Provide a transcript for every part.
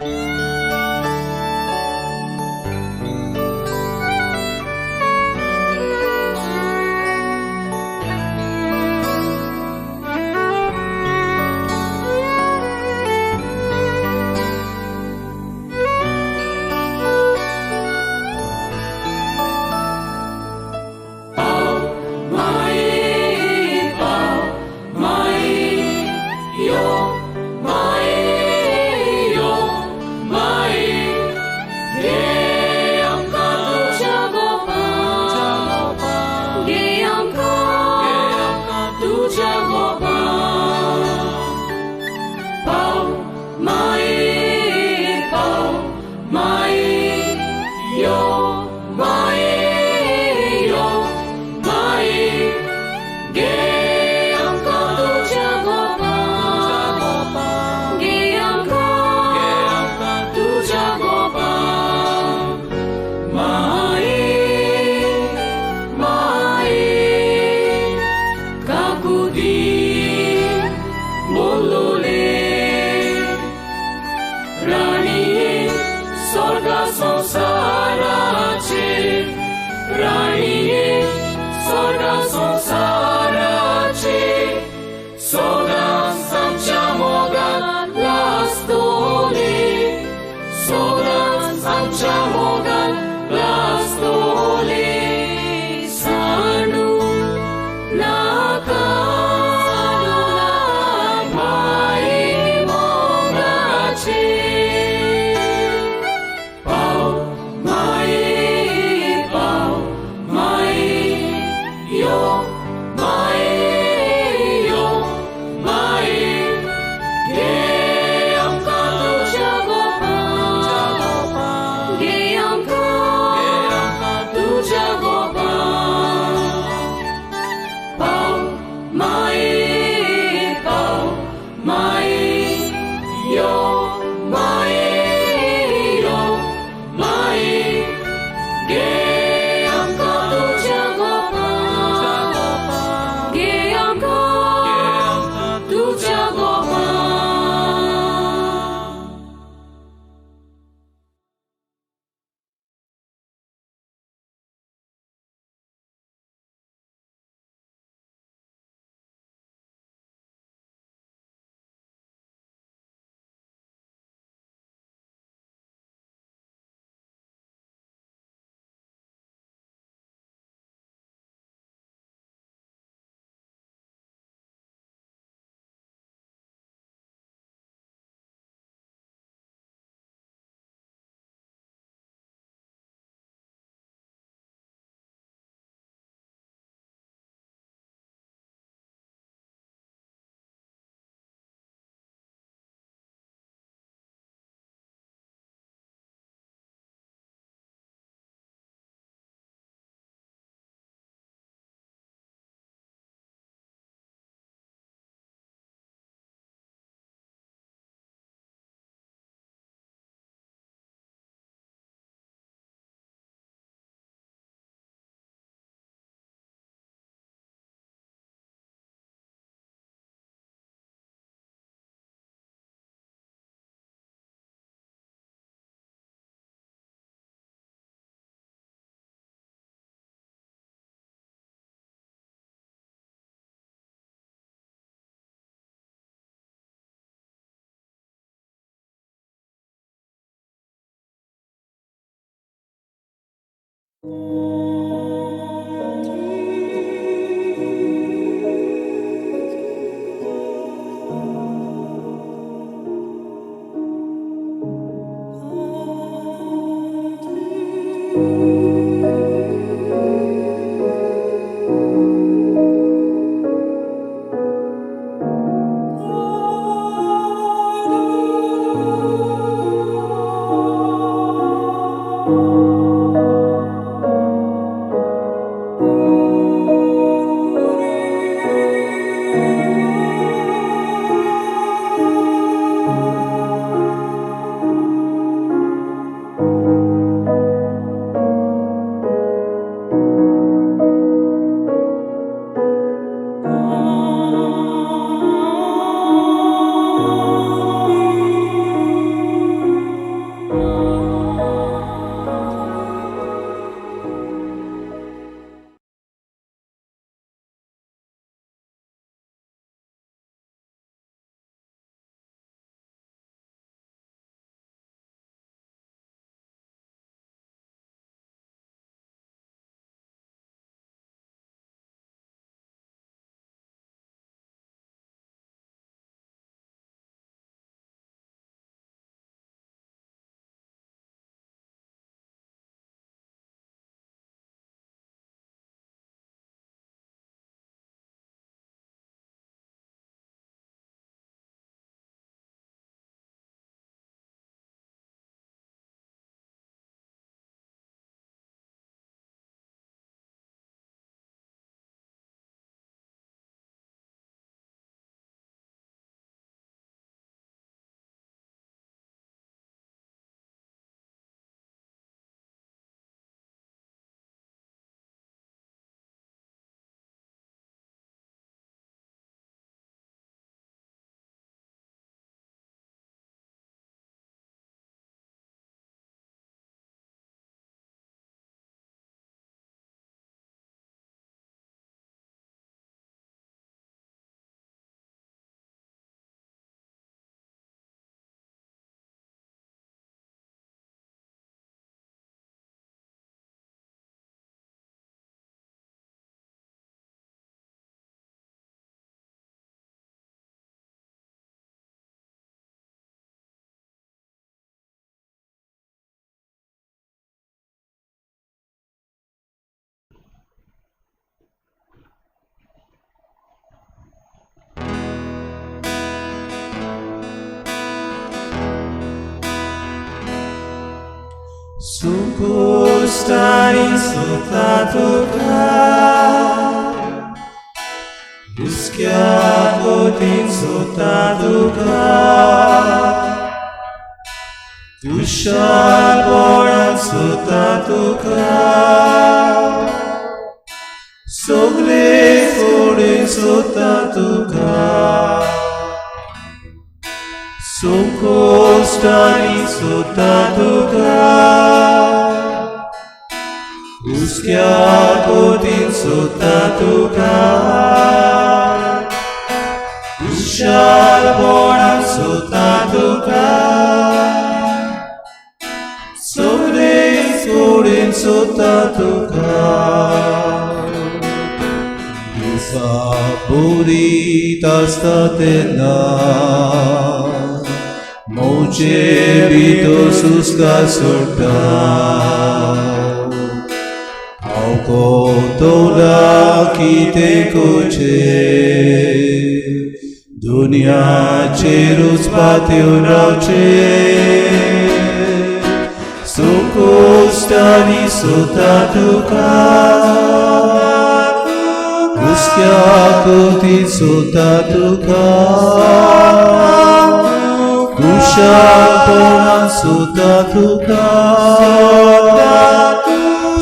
Thank संकश्टांनी सोदता तुका, हुस्क्या कोतीन सोदता तुका, खुशालपणान सोदता तुका, सगळे कडेन सोदता तुका. संकश्टांनी सोदता तुका, हुस्क्या कोतीन सोदता तुका, खुशालपणान सोदता तुका, सगळे कडेन सोदता तुका. दुखां आसता तेन्ना, म्हजे भितर सुस्कार सुट्टा, हांव कोतोला कितें करचें, दुनियाचेरूच पातयेवन रावचें. संकश्टांनी सोदता तुका, हुस्क्या कोतीन सोदता तुका, खुशालपणान सोदता तुका,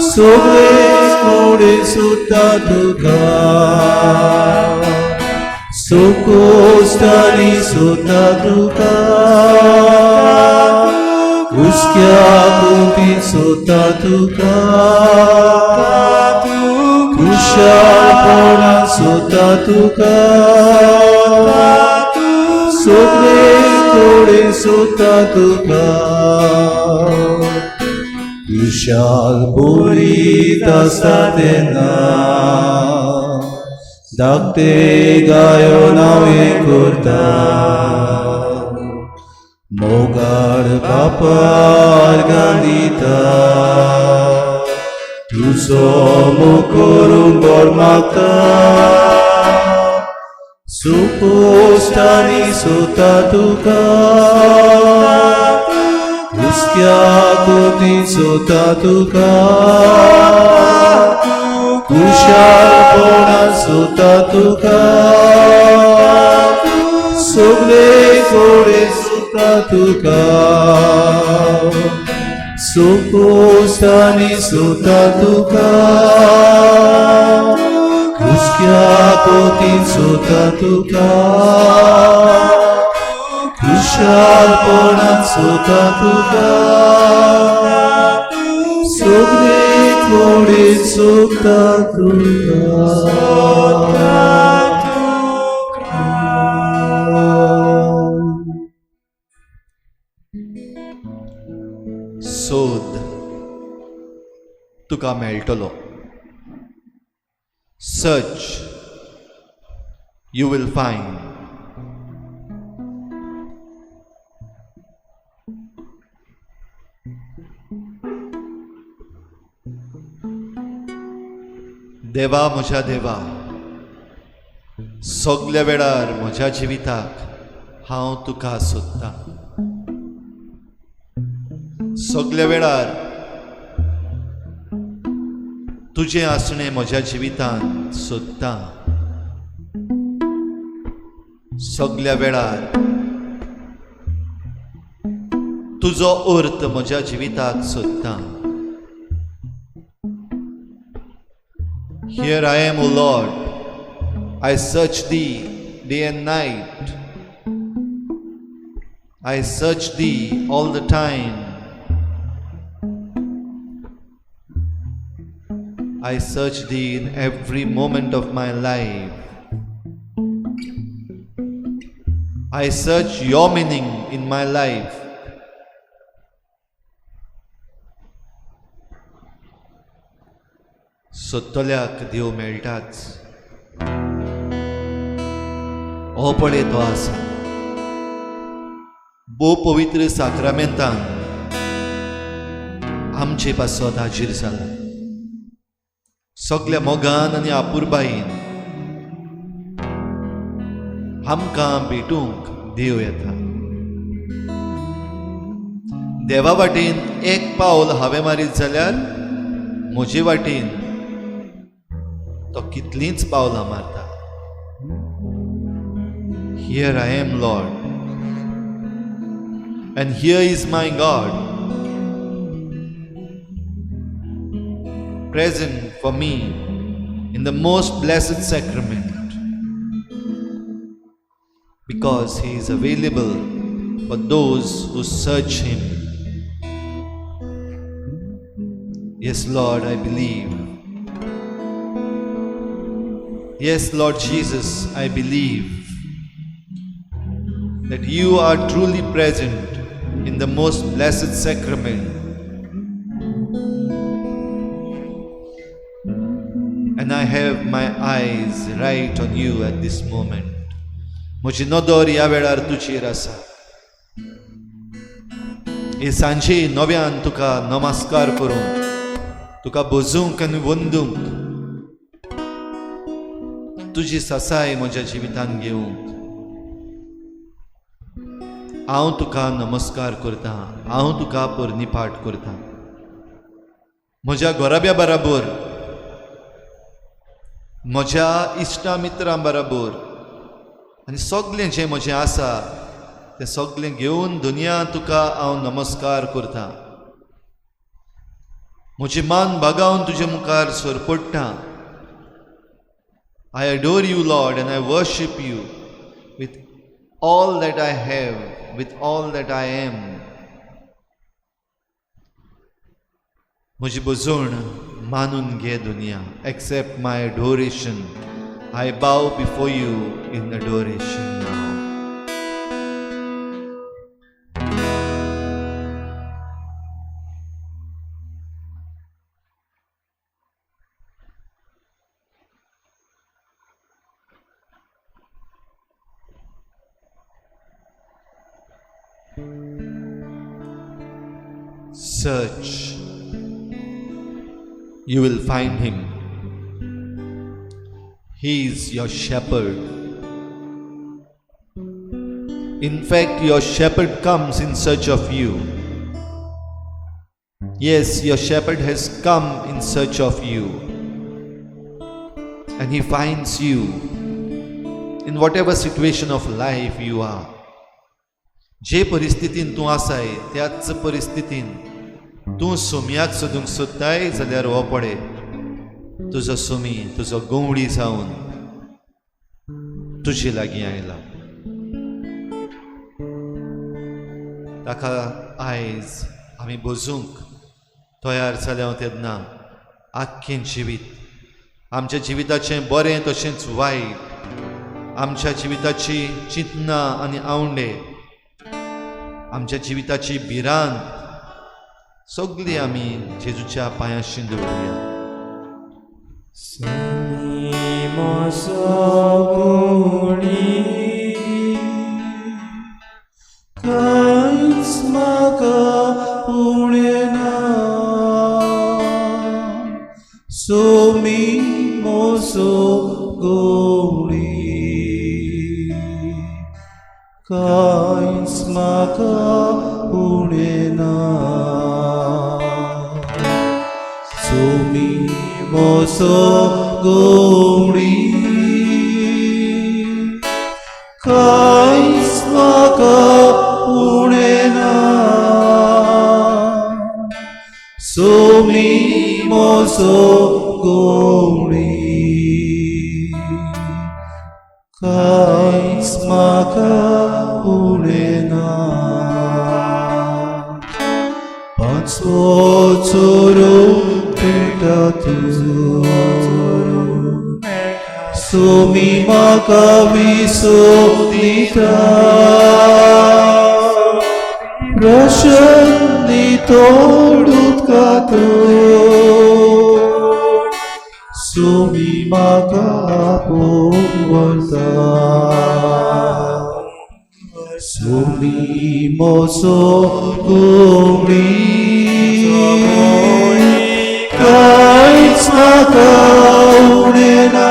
सगळे कडेन सोदता तुका. संकश्टांनी सोदता तुका, हुस्क्या कोतीन सोदता तुका, खुशालपणान सोदता तुका, सगळे कडेन सोदता तुका. खुशाल भरीत आसता तेन्ना, धाकटे गायोन हांव हें करता, मोगाळ बापा आर्गां दिता, तुजो मोग करूंक बर मागता. संकश्टांनी सोदता तुका, हुस्क्या कोतीन सोदता तुका, खुशालपणान सोदता तुका, सगळे कडेन सोदता तुका. संकश्टांनी सोदता तुका, हुस्क्या कोतीन सोदता तुका, खुशालपणान सोदता तुका, सगळे कडेन सोदता तुका. सोद, तुका मेळटलो. Search, you will find. देवा, म्हज्या देवा, सगल्या वेळार म्हज्या जिविताक हांव तुका सोदतां. सगल्या वेळार तुजें आसणें म्हज्या जिवितांत सोदतां. सगल्या वेळार तुजो अर्थ म्हज्या जिविताक सोदतां. Here I am, O Lord. I search thee day and night. I search thee all the time. I search thee in every moment of my life. I search your meaning in my life. सोदतल्याक देव मेळटाच. हो पळय, तो आसा. भोव पवित्र साक्रामेंतान आमचे पासत हाजीर जाला. सगल्या मोगान आनी आपुरबायेन आमकां भेटूंक देव येता. देवा वाटेन एक पावल हांवें मारीत जाल्यार म्हजे वाटेन तो कितलींच पावलां मारता. Here I am, Lord, and here is my God, present for me in the most blessed sacrament, because he is available for those who search him. Yes, Lord, I believe. Yes, Lord Jesus, I believe that you are truly present in the most blessed sacrament. And I have my eyes right on you at this moment. म्हजी नदर ह्या वेळार तुजेर आसा. हे सांजे नव्यान तुका नमस्कार करूंक, तुका भजूंक आनी वंदूंक, तुजी सासाय म्हज्या जिवितान घेवंक हांव तुका नमस्कार करता, हांव तुका पर्निपाठ करता. म्हज्या घराब्या बराबर, म्हज्या इश्टा मित्रां बराबर आनी सगळें जें म्हजें आसा तें सगळें घेवन दुनिया तुका हांव नमस्कार करता. म्हजी मान बागावन तुजे मुखार सरपडटा. I adore you, Lord, and I worship you with all that I have, with all that I am. म्हजी भजवण मानून घे दुनिया. Accept my adoration. I bow before you in adoration now. Search, you will find him. He is your shepherd. In fact, your shepherd comes in search of you. Yes, your shepherd has come in search of you. And he finds you in whatever situation of life you are. जे परिस्थितीन तूं आसाय त्याच परिस्थितीन तूं सोम्याक सोदूंक सोदताय जाल्यार हो पळय तुजो सोमी, तुजो गंवडी जावन तुजे लागीं आयला. ताका आयज आमी बजूंक तयार जाल्या तेन्ना आख्खें जिवीत, आमच्या जिविताचें बरें तशेंच वायट, आमच्या जिविताची चिंतना आनी आवंडे, आमच्या जिविताची भिरांत सगळी आमी जेजूच्या पांयांशी दवरुया. सुमी म्हजो गुणी, कांयच म्हाका उणें ना. सुमी म्हजो गुणी, कांयच म्हाका उणें ना. सुमी म्हजो गुणी, कांयच म्हाका उणें ना. सुमी म्हजो गुणी, कांयच म्हाका उणें ना. पांचवो चोरो मेळटा तुजो, सुमी म्हाका विसव दिता. प्रसन्न नितळ उदकांत सुमी म्हाका आपोवन व्हरता. सुमी म्हजो गुणी, कांयच म्हाका उणें ना.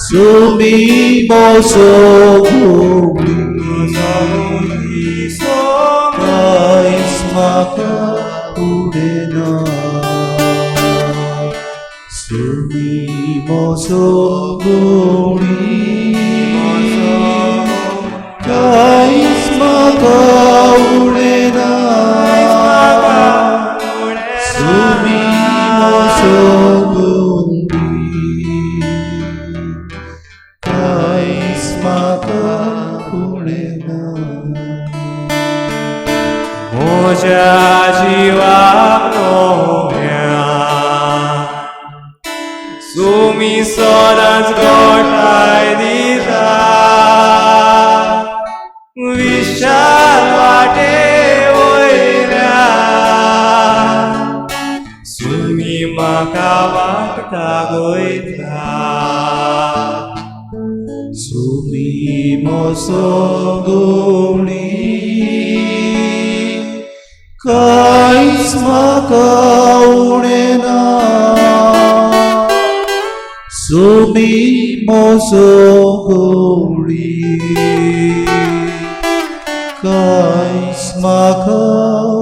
सुमी म्हजो गुणी, म्हाका उणें ना. सुमी म्हजो गुणी, कांयच म्हाका उणें ना. सुमी म्हजो गुणी, कांयच म्हाका उणें ना. म्हज्या जिवाक नव्या सुमी सदांच गोठाय दिता, विशाल वाटे वयल्या सुमी म्हाका वाट दाखयता. सुमी म्हजो गुणी, कांयच म्हाका उणें ना. सुमी म्हजो गुणी, कांयच म्हाका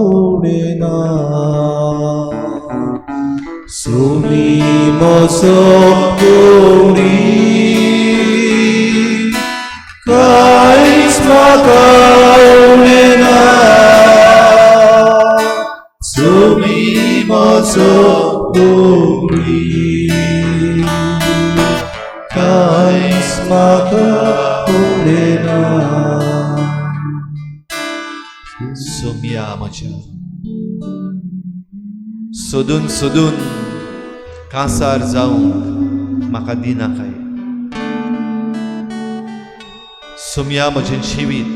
उणें ना. सुमी म्हजो गुणी, कांयच म्हाका उणें ना. सुमी म्हजो गुणी, कांयच म्हाका उणें ना. सोमया म्हज्या, सोदून सोदून कांसार जावंक म्हाका दिनाकाय. सोमया, म्हजें जिवीत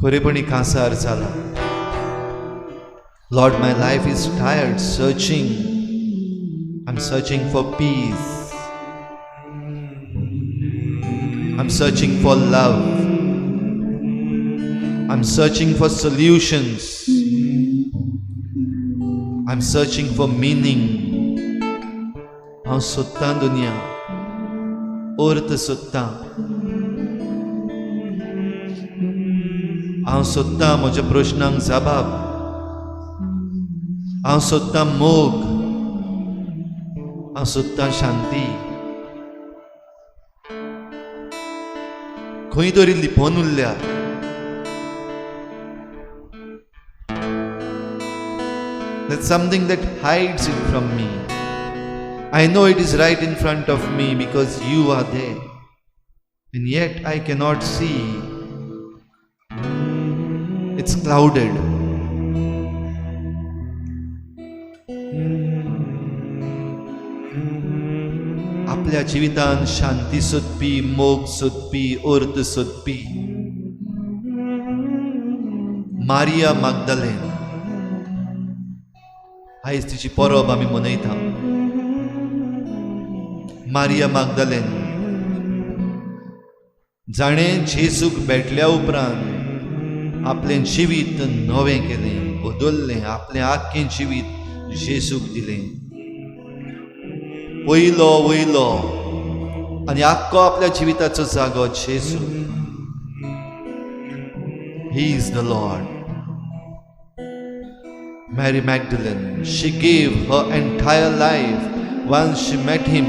खरेपणी कांसार जाला. Lord, my life is tired searching. I am searching for peace, I am searching for love, I am searching for solutions, I am searching for meaning. हांव सोदतां दुनिया, अर्थ सोदतां. हांव सोदतां म्हज्या प्रश्नांक जबाब. हांव सोदतां मोग, हांव सोदतां शांती. खंय तरी लिपोवन उरल्या. That's something that hides it from me. I know it is right in front of me because you are there. And yet I cannot see. It's clouded. आपल्या जिवितान शांती सोदपी, मोग सोदपी, अर्थ सोदपी मारिया मागदालेन, आयज तिची परब आमी मनयता. मारिया मागदालेन जाणें जेजूक भेटल्या उपरांत आपलें जिवीत नवें केलें, बदललें, आपलें आख्खें जिवीत जेजूक दिलें. वयलो वयलो आनी आख्खो आपल्या जिविताचो जागो जेजू. He is the Lord. Mary Magdalene, she gave her entire life once she met him.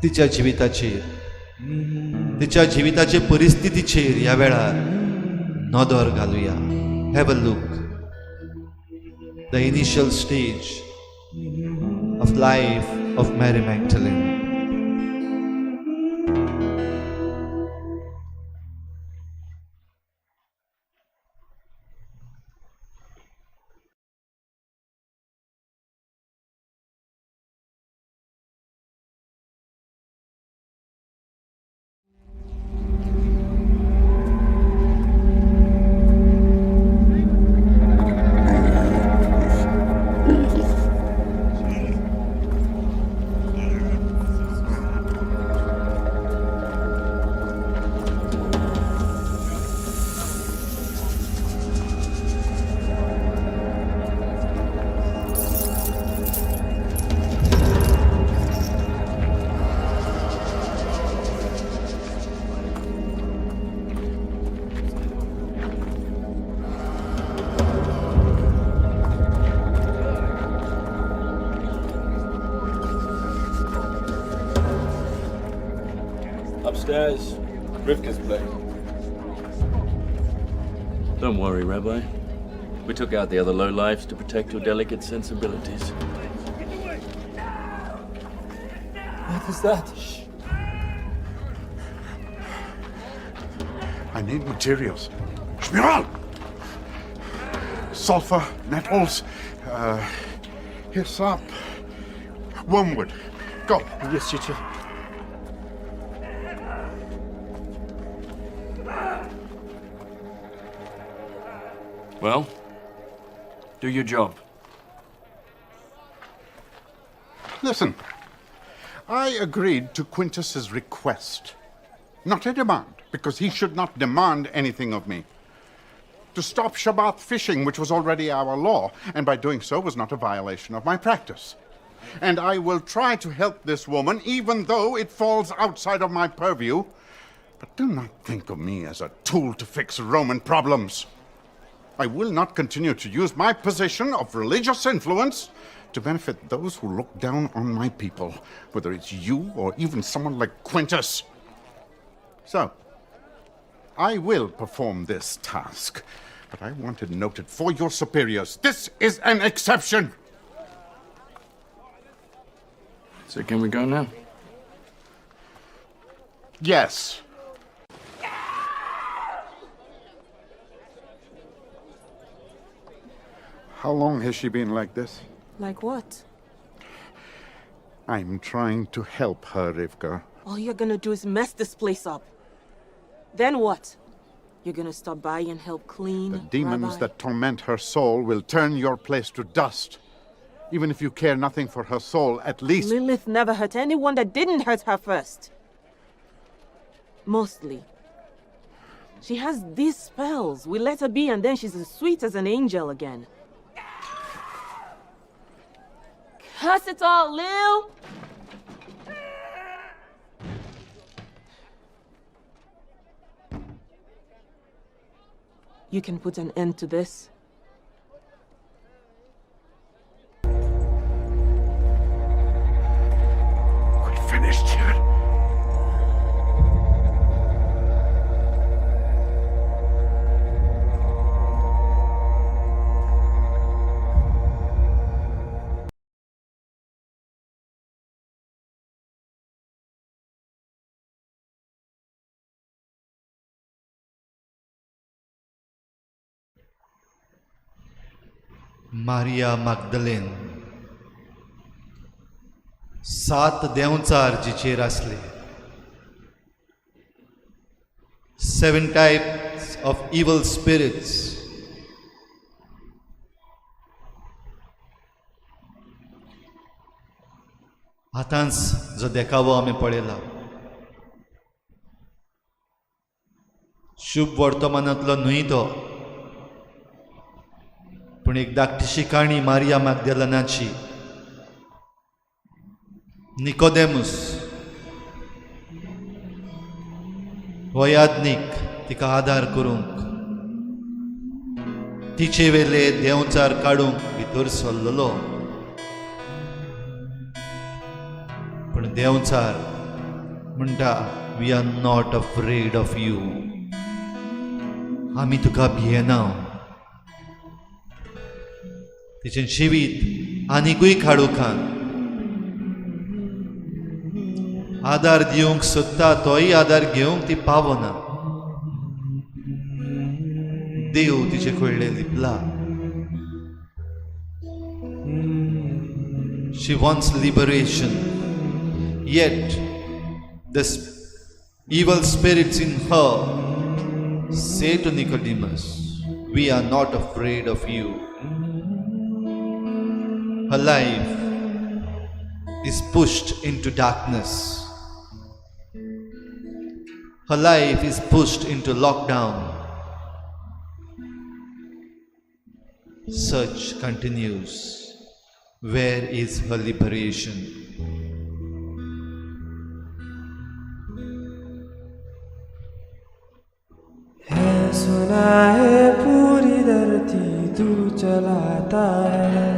तिच्या जिविताचेर, तिच्या जिविताचे परिस्थितीचेर ह्या वेळार नदर घालुया. Have a look, the initial stage of life of Mary Magdalene. Upstairs, Rivka's place. Don't worry, Rabbi. We took out the other lowlifes to protect your delicate sensibilities. What is that? Shh. I need materials. Shmiral! Sulfur, nettles, hyssop, wormwood. Go. Yes, teacher. Well, do your job. Listen, I agreed to Quintus's request. Not a demand, because he should not demand anything of me. To stop Shabbat fishing, which was already our law, and by doing so was not a violation of my practice. And I will try to help this woman, even though it falls outside of my purview. But do not think of me as a tool to fix Roman problems. I will not continue to use my position of religious influence to benefit those who look down on my people, whether it's you or even someone like Quintus. So, I will perform this task, but I want it noted for your superiors. This is an exception! So can we go now? Yes. How long has she been like this? Like what? I'm trying to help her, Rivka. All you're gonna do is mess this place up. Then what? You're gonna stop by and help clean? The demons Rabbi? that torment her soul will turn your place to dust. Even if you care nothing for her soul, at least... Lilith never hurt anyone that didn't hurt her first. Mostly. She has these spells. We let her be and then she's as sweet as an angel again. Curse it all, Lil! You can put an end to this. We're finished here. Maria Magdalene सात देंवचार जिचेर आसले, 7 types of evil spirits. आतांच जो देखावो आमी पळयला, शुभ वर्तमानांतलो न्हय तो, पूण एक धाकटीशी काणी मारिया मागदेलनाची. निकोदेमुस हो याज्ञीक तिका आदार करूंक तिचे वेले देंवचार काडूंक भितर सरलेलो, पूण देंवचार म्हणटा, we are not afraid of you, आमी तुका भियेना. तिचें जिवीत आनिकूय खाडूखान आदार दिवंक सोदता, तोय आदार घेवंक ती पावना. देव तिचे कडले लिपला. She wants liberation, yet the evil spirits in her say to Nicodemus, we are not afraid of you. Her life is pushed into darkness. Her life is pushed into lockdown. Search continues. Where is her liberation? है सुना है पूरी धरती तू चलाता है,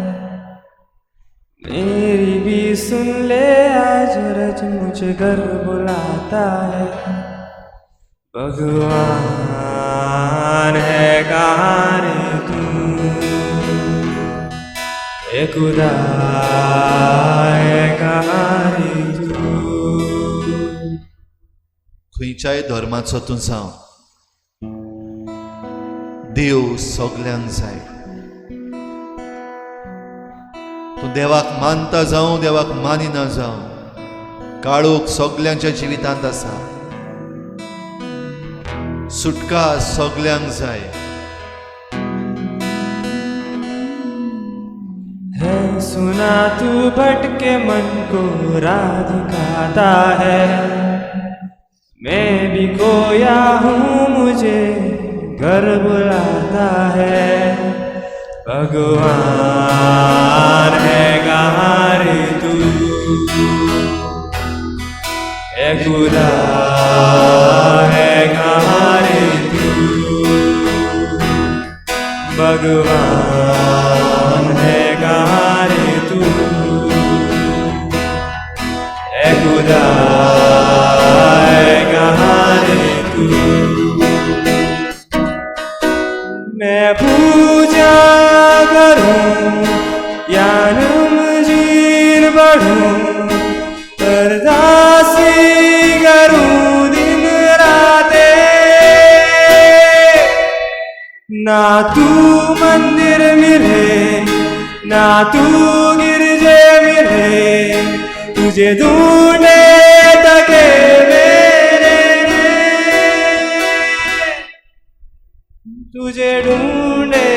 Mary भी सुन ले आज अरज मुझे घर बुलाता है। भगवान है कहाँ रे तू, ए खुदा है कहाँ रे तू। खंयच्याय धर्माचो तूं जावं, देव सगल्यांक जाय. तूं देवाक मानता जावं, देवाक मानिना जावं, काळोख सगल्यांच्या जिवितांत आसा. सुटका सगल्यांक जाय. है सुना तू भटके मन को राह दिखाता है, मैं भी खोया हूँ मुझे घर बुलाता है। भगवान है कहाँ रे तू, ए खुदा है कहाँ रे तू। भगवान है कहाँ रे तू, ए खुदा है कहाँ रे तू। मैं पूजा करूं या नमजीर बढ़ूं, अरदासी करूं दिन राते। ना तू मंदिर मिले ना तू गिरजे मिले, तुझे ढूंढे तके मेरे ने, तुझे ढूंढे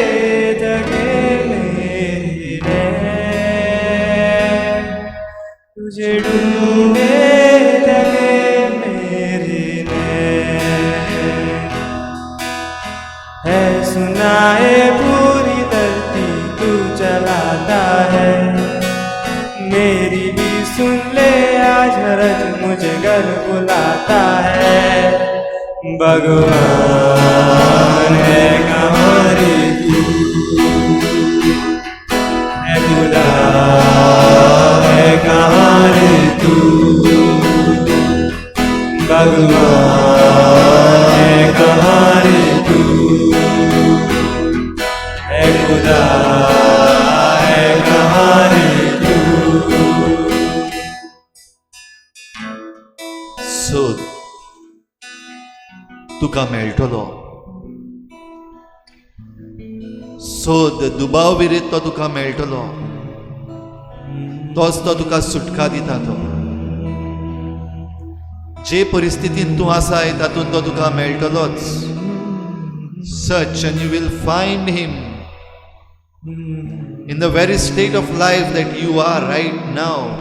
तके मेरे ने, तुझे ढूंढे तके मेरे ने। है सुनाए पूरी धरती तू चलाता है, मेरी भी सुन ले आज हरज मुझे घर बुलाता है। भगवान है कहाँ रे तू, है खुदा है कहाँ रे तू। भगवान है कहाँ रे तू, है खुदा है कहाँ रे तू। सोद, तुका मेळटलो. सोद, दुबाव विरीत तो तुका मेळटलो. तोच तो तुका सुटका दिता. तो जे परिस्थितीन तूं आसाय तातूंत तो तुका मेळटलोच. Search and you will find him in the very state of life that you are right now.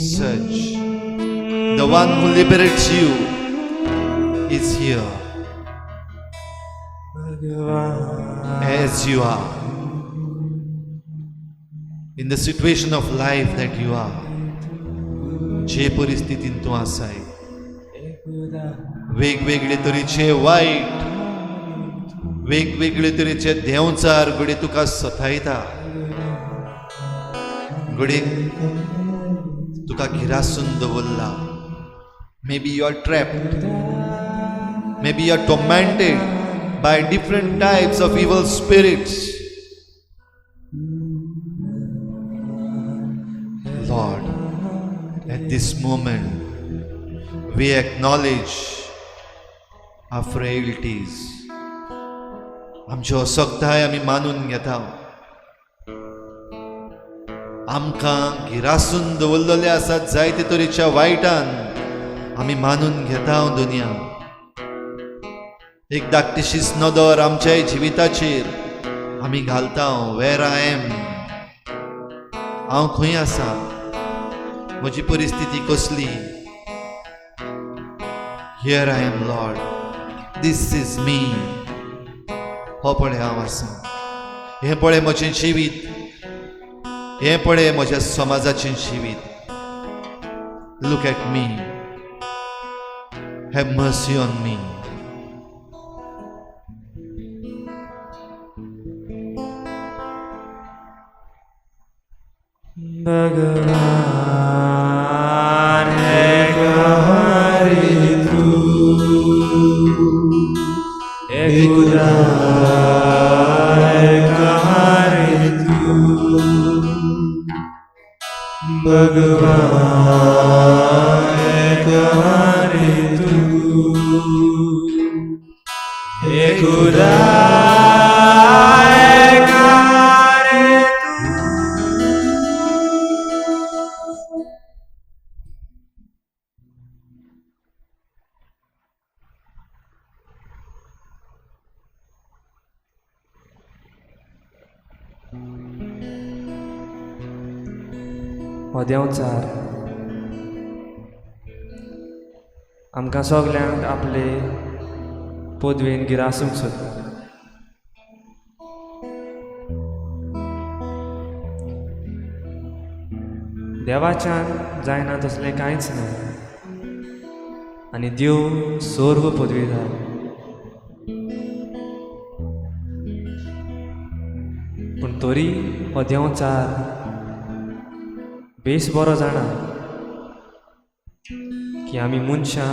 Search. The one who liberates you is here as you are, in the situation of life that you are. जे परिस्थितीन तूं आसाय, वेगवेगळे तरेचे वायट, वेगवेगळे तरेचे देंवचार घडये तुका सतायता, घडये तुका गिरासून दवरला. Maybe you are trapped, maybe you are tormented by different types of evil spirits. Lord, at this moment, we acknowledge our frailties. आमच्यो असक्ताय आमी मानून घेता. आमकां गिरासून दवरलेले आसात जायते तरेच्या वायटान, आमी मानून घेता. दुनिया एक धाकटीशीच नदर आमच्या जिविताचेर आमी घालता. Where I am, हांव खंय आसा, म्हजी परिस्थिती कसली. Here I am, Lord, this is me. हो पळय हांव आसा, हें पळय म्हजें जिवीत, हें पळय म्हज्या समाजाचें जिवीत. Look at me, have mercy on me. भगवान एक हरी तूं, एकुदा एक हरी तूं, भगवान एक हरी तूं, एकुदा एक हरी तूं. हो देंवचार आमकां सगल्यांक आपले पदवेन गिरासूंक सोदता. देवाच्यान जायना तसलें कांयच ना आनी देव सर्व पदवेदार. पूण तरी हो देंवचार बेस बरो जाणा की आमी मनशां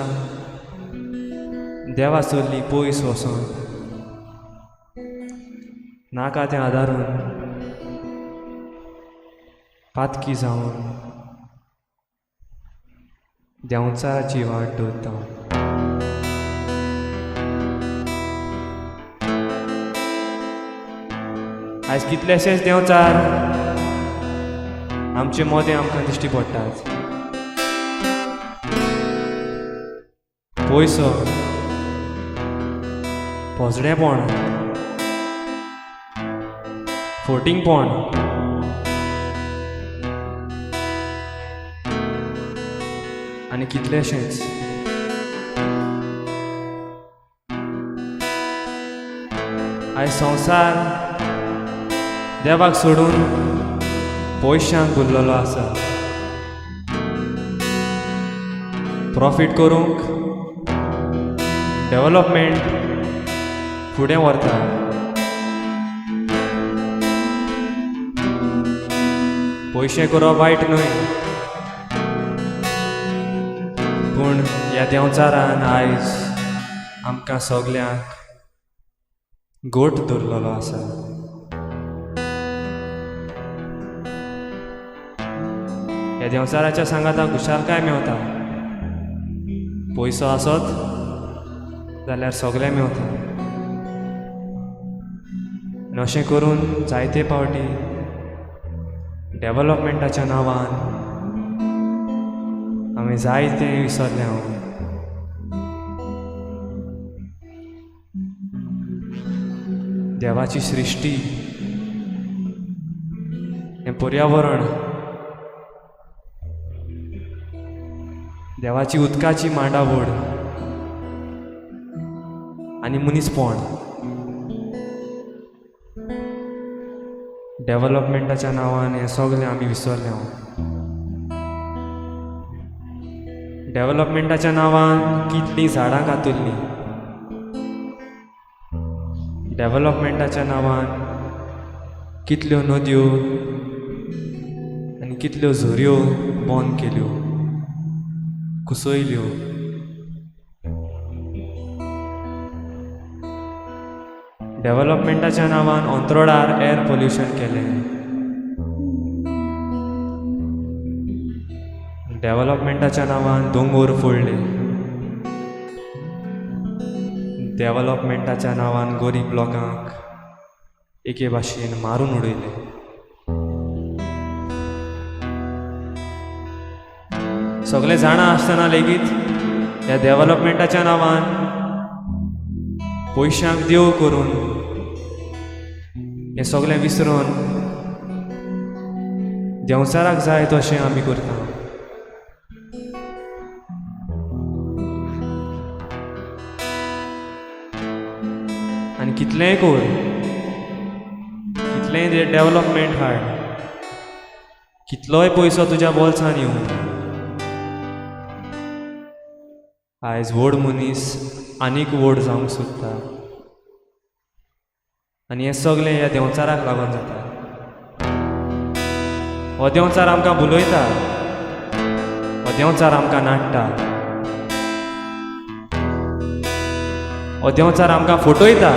देवा सोडली पयस वचोन नाका तें आदारून पातकी जावन देंवचाराची वाट दवरता. आयज कितलेशेच देंवचार आमचे मोदें आमकां दिश्टी पडटात. पयसो, पोजडेपण, फोटिंगपण, आनी कितलेशेंच. आयज संवसार देवाक सोडून पयशांक उरलेलो आसा. प्रॉफीट करूंक डेवलपमेंट फुडें व्हरता. पयशे करप वायट न्हय, पूण ह्या देंवचारान आयज आमकां सगल्यांक गोट दवरलेलो आसा. ह्या देंवचाराच्या सांगाताक खुशालकाय मेवता. पयसो आसत जाल्यार सगळें मेवता. आनी अशें करून जायते पावटी डेवलपमेंटाच्या नांवान आमी जायतें विसरले. हांव देवाची सृश्टी, हें पर्यावरण, देवाची उदकाची मांडावळ आनी मनीसपण डेवलपमेंटाच्या नांवान हें सगळें आमी विसरले. हांव डेवलपमेंटाच्या नांवान कितलीं झाडां कातरलीं, डेवलपमेंटाच्या नांवान कितल्यो नदयो आनी कितल्यो झऱ्यो बंद केल्यो, कुसयल्यो. डेवलपमेंटाच्या नांवान अंत्रोडार एअर पोल्युशन केलें. डेवलपमेंटाच्या नांवान दोंगोर फोडले. डेवलपमेंटाच्या नांवान गरीब लोकांक एके भाशेन मारून उडयले. सगळे जाणा आसतना लेगीत ह्या डेवलपमेंटाच्या नांवान पयशांक देव करून हें सगळें विसरून देंवचाराक जाय तशें आमी करता. आनी कितलेंय कर, कितलेंय डेवलपमेंट हाड, कितलोय पयसो तुज्या बोल्सान येवं, आयज व्हड मनीस आनीक व्हड जावंक सोदता. आनी हें सगळें ह्या देंवचाराक लागून जाता. हो देंवचार आमकां भुलयता, हो देंवचार आमकां नाडटा, हो देंवचार आमकां फटयता.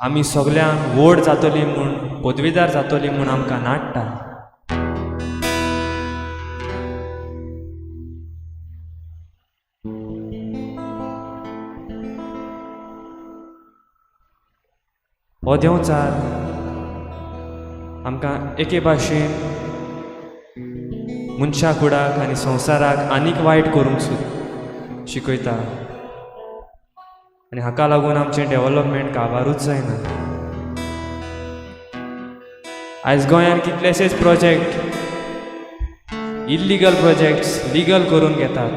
आमी सगल्यांक व्हड जातली म्हूण, पदवीदार जातली म्हूण आमकां नाडटा. हो देंवचार आमकां एके भाशेन मनशा कुडाक आनी संवसाराक आनीक वायट करूंक शिकयता आनी हाका लागून आमचें डेवलपमेंट काबारूच जायना. आयज गोंयांत कितलेशेच प्रोजेक्ट, इल्लिगल प्रोजेक्ट्स लिगल करून घेतात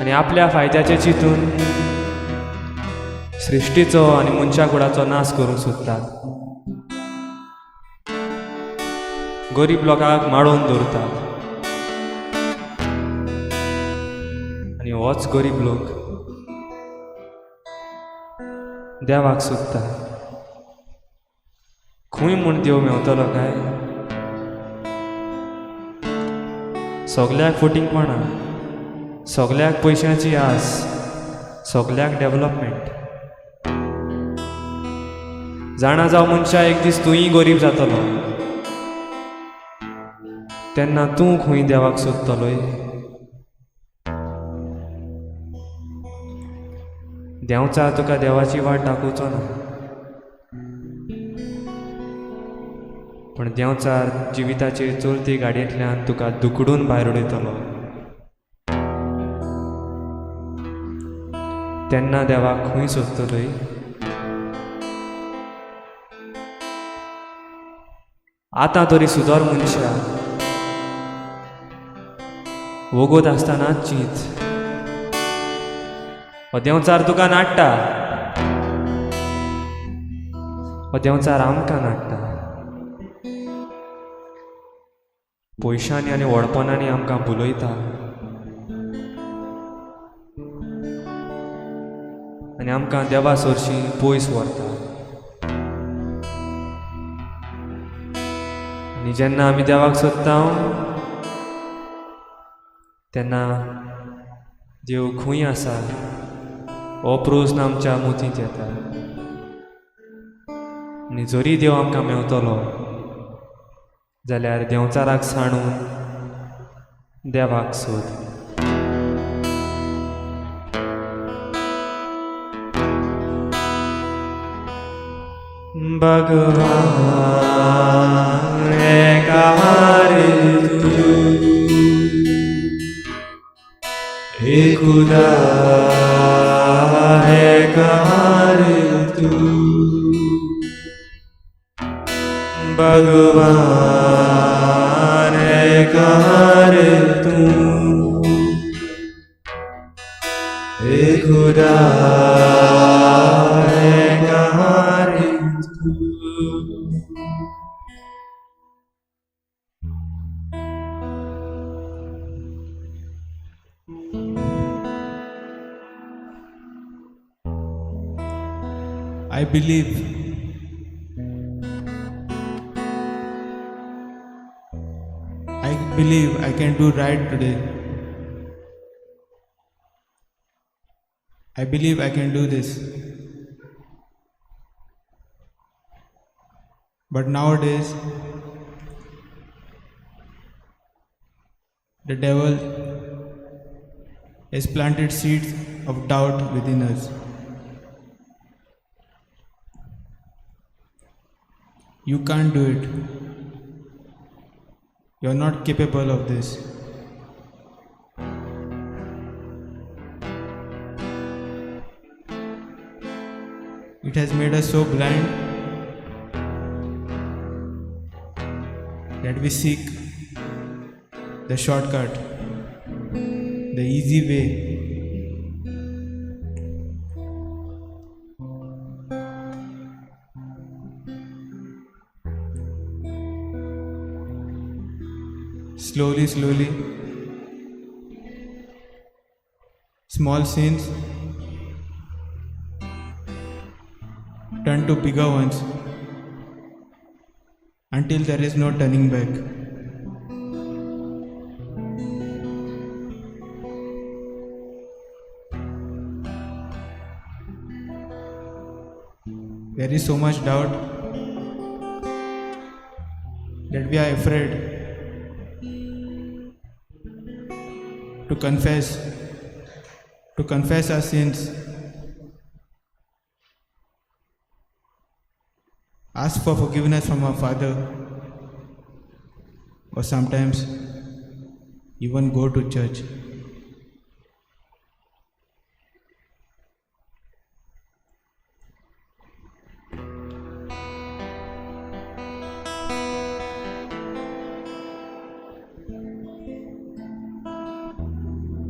आनी आपल्या फायद्याचें चिंतून सृश्टीचो आनी मनशा कुडाचो नाश करूंक सोदतात. गरीब लोकांक माडोवन दवरतात आनी होच गरीब लोक देवाक सोदता. खंय म्हूण देव मेवतलो काय? सगल्याक फटींगपणां, सगल्याक पयशांची आस, सगल्याक डेवलपमेंट. जाणा जावं मनशा, एक दीस तूंय गरीब जातलो, तेन्ना तूं खंय देवाक सोदतलोय? देंवचार तुका देवाची वाट दाखोवचो ना, पूण देंवचार जिविताचे चलती गाडयेंतल्यान तुका दुखडून भायर उडयतलो. तेन्ना देवाक खंय सोदतलोय? आतां तरी सुदर मनशा, वोगोत आसतनाच चींत. हो देंवचार तुका नाडटा, हो देंवचार आमकां नाडटा. पयशांनी आनी व्हडपणांनी आमकां भुलयता आनी आमकां देवा सरशीं पयस व्हरता. आनी जेन्ना आमी देवाक सोदता तेन्ना देव खंय आसा हो प्रस्न आमच्या मतींत येता. आनी जरी देव आमकां मेवतलो जाल्यार देंवचाराक सांडून देवाक सोद. भगवान एका रे तूं, हे खुदा है कहाँ रे तू, भगवान है कहाँ रे तू, हे खुदा है कहाँ रे तू. I believe I can do right today. I believe I can do this. But nowadays, the devil has planted seeds of doubt within us. You can't do it. You're not capable of this. It has made us so blind that we seek the shortcut, the easy way. Slowly, slowly, small sins turn turn to bigger ones until there is no turning back. There is so much doubt that we are afraid to confess our sins, ask for forgiveness from our Father, or sometimes even go to church.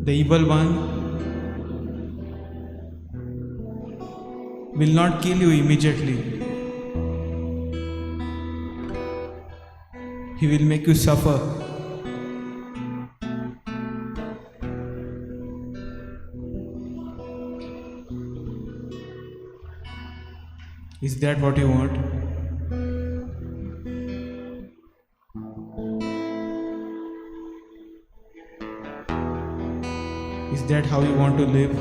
The evil one will not kill you immediately. He will make you suffer. Is that what you want? Is that how you want to live?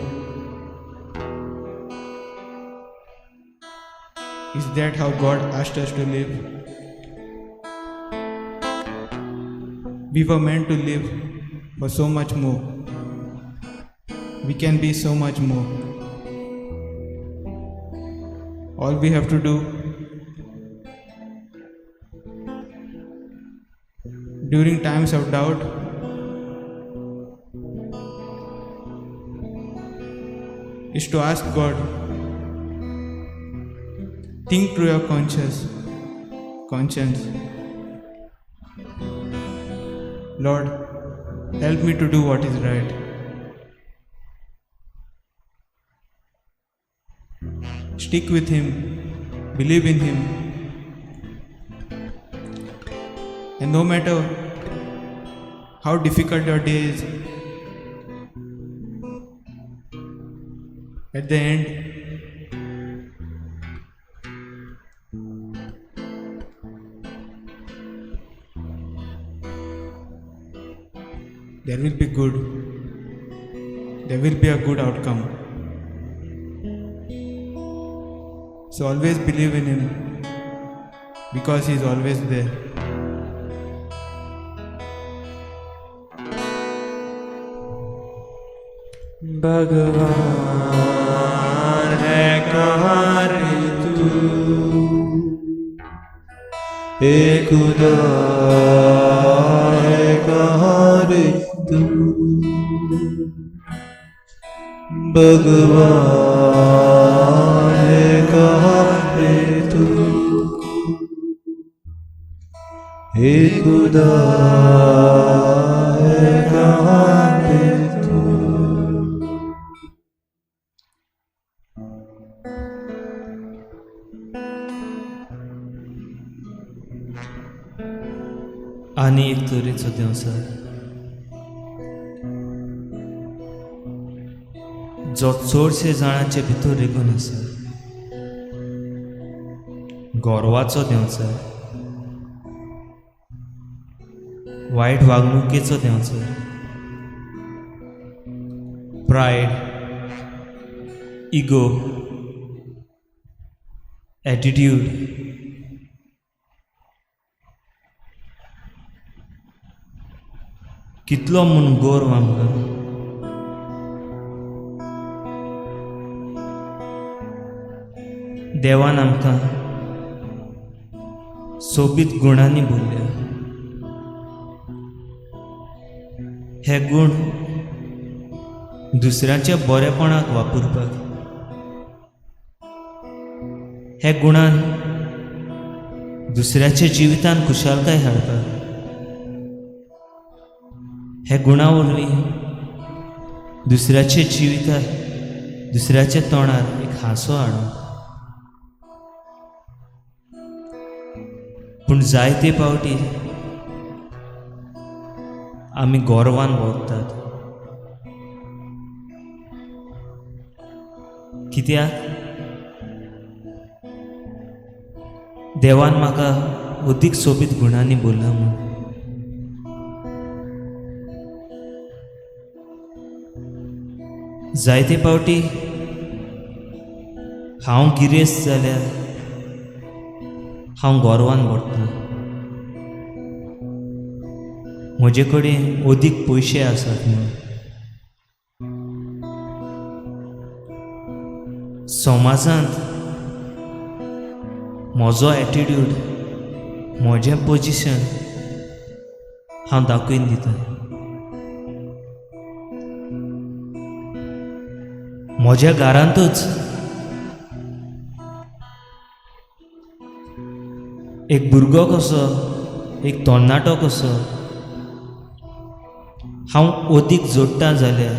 Is that how God asked us to live? We were meant to live for so much more. We can be so much more. All we have to do during times of doubt is to ask God. Think through your conscience. Lord, help me to do what is right. Stick with Him, believe in Him, and no matter how difficult your day is, at the end, there will be good. There will be a good outcome. So always believe in Him, because He is always there. भगवान है कहाँ रे तू, हे खुदा है कहाँ रे तू, भगवान है कहाँ रे तू, हे खुदा है कहाँ रे तू। आनी एक तरेचो देंवचार जो चडशे जाणांचे भितर रिगून आसा, गोरवाचो देंवचार, वायट वागणुकेचो देंवचार, प्रायड, इगो, एटिट्यूड, कितलो म्हूण गोरव आमकां. देवान आमकां सोबीत गुणांनी भरल्या. हे गुण दुसऱ्यांच्या बरेपणाक वापरपाक, हे गुणान दुसऱ्याच्या जिवितान खुशालकाय हाडपाक, हे गुणा वरवीं दुसऱ्याच्या जिवितार, दुसऱ्याच्या तोंडार एक हांसो हाडूंक. पूण जायते पावटी आमी गोरवान भोंवतात. कित्याक? देवान म्हाका अदीक सोबीत गुणांनी भरला म्हूण. जायते पावटी हांव गिरेस्त जाल्यार हांव गोरवान भरता, म्हजे कडेन अदीक पयशे आसात म्हूण. समाजांत म्हजो एटिट्यूड, म्हजें पोजिशन हांव दाखोवन दिता. म्हज्या घरांतूच एक भुरगो कसो, एक तरणाटो कसो हांव अदीक जोडटा जाल्यार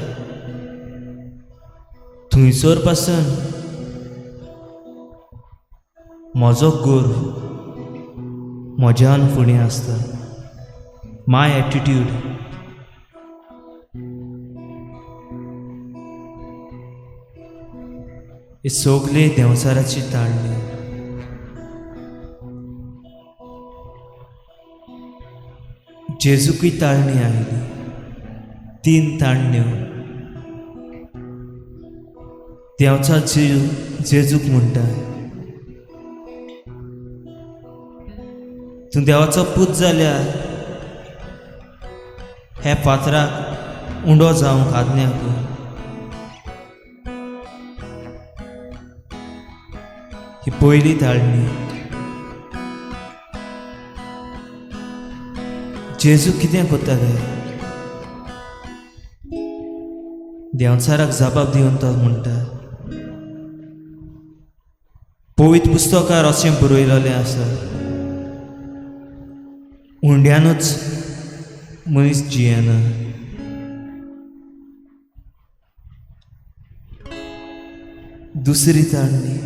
थंयसर पासून म्हजो गर्व म्हज्यान फुडें आसता, माय एटिट्यूड. ही सगळी देंवचाराची ताळणी. जेजूकय ताळणी आयली, 3 ताळण्यो. देंवचार जेजूक म्हणटा, तूं देवाचो पूत जाल्यार हे फातराक उंडो जावंक आज्ञा कर. ही पयली ताळणी. जेजू कितें करता काय? देंवचाराक जबाब दिवन तो म्हणटा, पवित्र पुस्तकार अशें बरयलेलें आसा, उंड्यानूच मनीस जियेना. दुसरी ताळणी.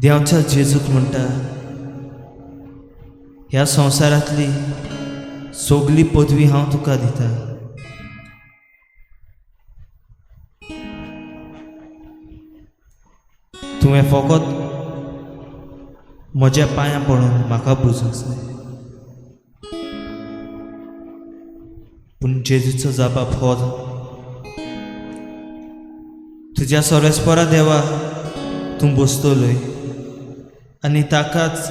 देंवचार जेजूक म्हणटा, ह्या संवसारांतली सगली पदवी हांव तुका दिता. तुवें फकत म्हज्या पांयां पडून म्हाका पुजूंक जाय. पूण जेजूचो जबाब हो, तुज्या सर्वेस्परा देवा तूं बसतलोय आनी ताकाच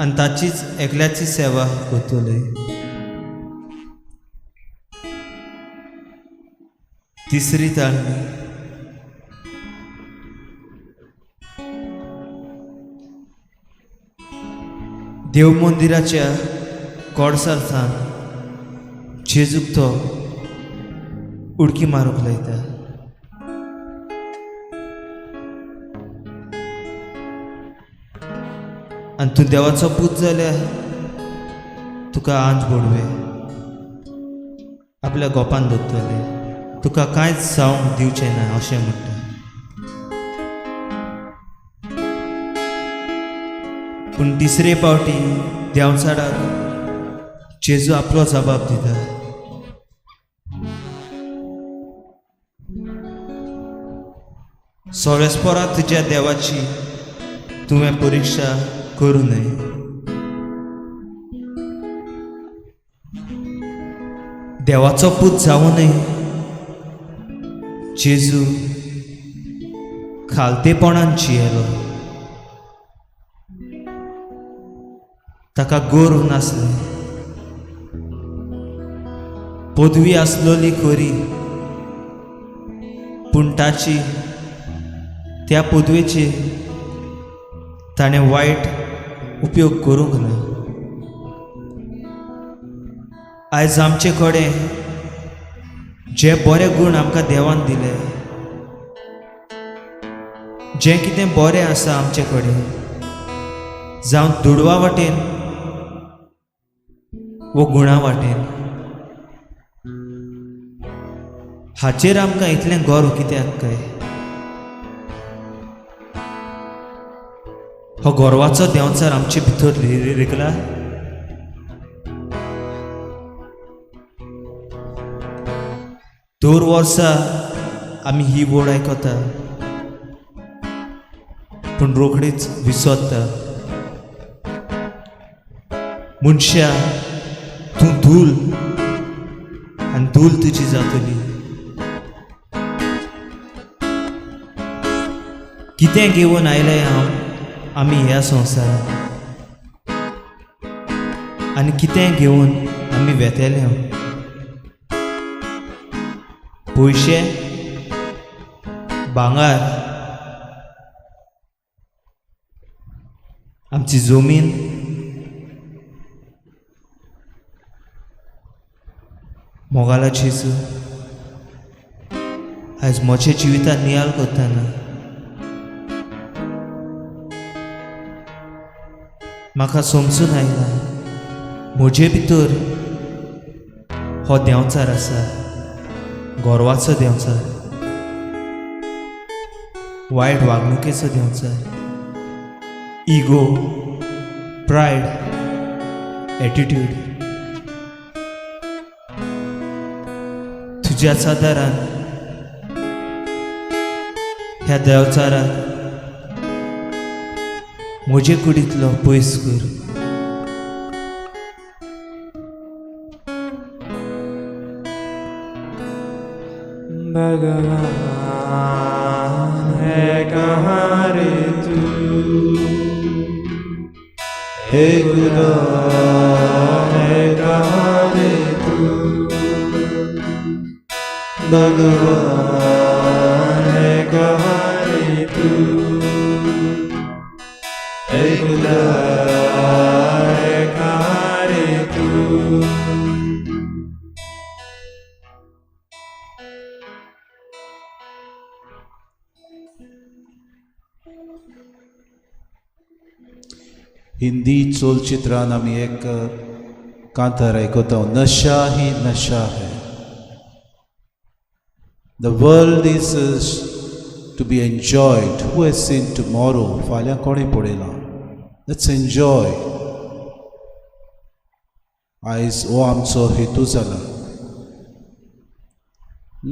आनी ताचीच एकल्याची सेवा करतलोय. तिसरी ताळणी. देव मंदिराच्या कोडसार सावन जेजूक तो उडकी मारूंक लायता. आनी तूं देवाचो पूत जाल्यार तुका आंज बोडवे आपल्या गोपान दवरतले, तुका कांयच जावंक दिवचें ना अशें म्हणटा. पूण तिसरे पावटी देंवचाराक जेजू आपलो जबाब दिता, सोरेस्पोरा तुज्या देवाची तुवें परिक्षा करूं नये. देवाचो पूत जावनय जेजू खालतेपणान जियेलो. ताका गर्व नासलें, पदवी आसलोली खरी, पूण ताची त्या पदवेची ताणें वायट उपयोग करूंक ना. आयज आमचे कडेन जे बरे गूण आमकां देवान दिले, जें कितें बरें आसा आमचे कडेन, जावं दुडवा वाटेन वो गुणा वाटेन, हाचेर आमकां इतलें गर्व कित्याक काय? हो गर्वाचो देंवचार आमचे भितर रिगला. दर वर्सा आमी ही वड आयकता, पूण रोखडीच विसरता. मनशा तूं धूल आनी धूल तुजी जातली. कितें घेवन आयले हांव आमी ह्या संवसारांत आनी कितें घेवन आमी वेतले? पयशे, भांगर, आमची जमीन, मोगाला जेजू, आयज म्हज्या जिवितांत नियाळ करतना म्हाका समजून आयला म्हजे भितर हो देंवचार आसा, गोरवाचो देंवचार, वायट वागणुकेचो देंवचार, इगो, प्रायड, एटिट्यूड. तुज्याच आदारान ह्या देंवचाराक म्हजे कुडींतलो पयस कर. भगवान है कहाँ रे तू, हे खुदा है कहाँ रे तू, भगवान है कहाँ रे तू, हे खुदा है कहाँ रे तू. हिंदी चलचित्रान आमी एक कांतार आयकता, नशा ही नशा है. The world is to be enjoyed. Who has seen tomorrow? फाल्यां कोणें पळयलां? Let's enjoy. आयज हो आमचो हेतू जाला.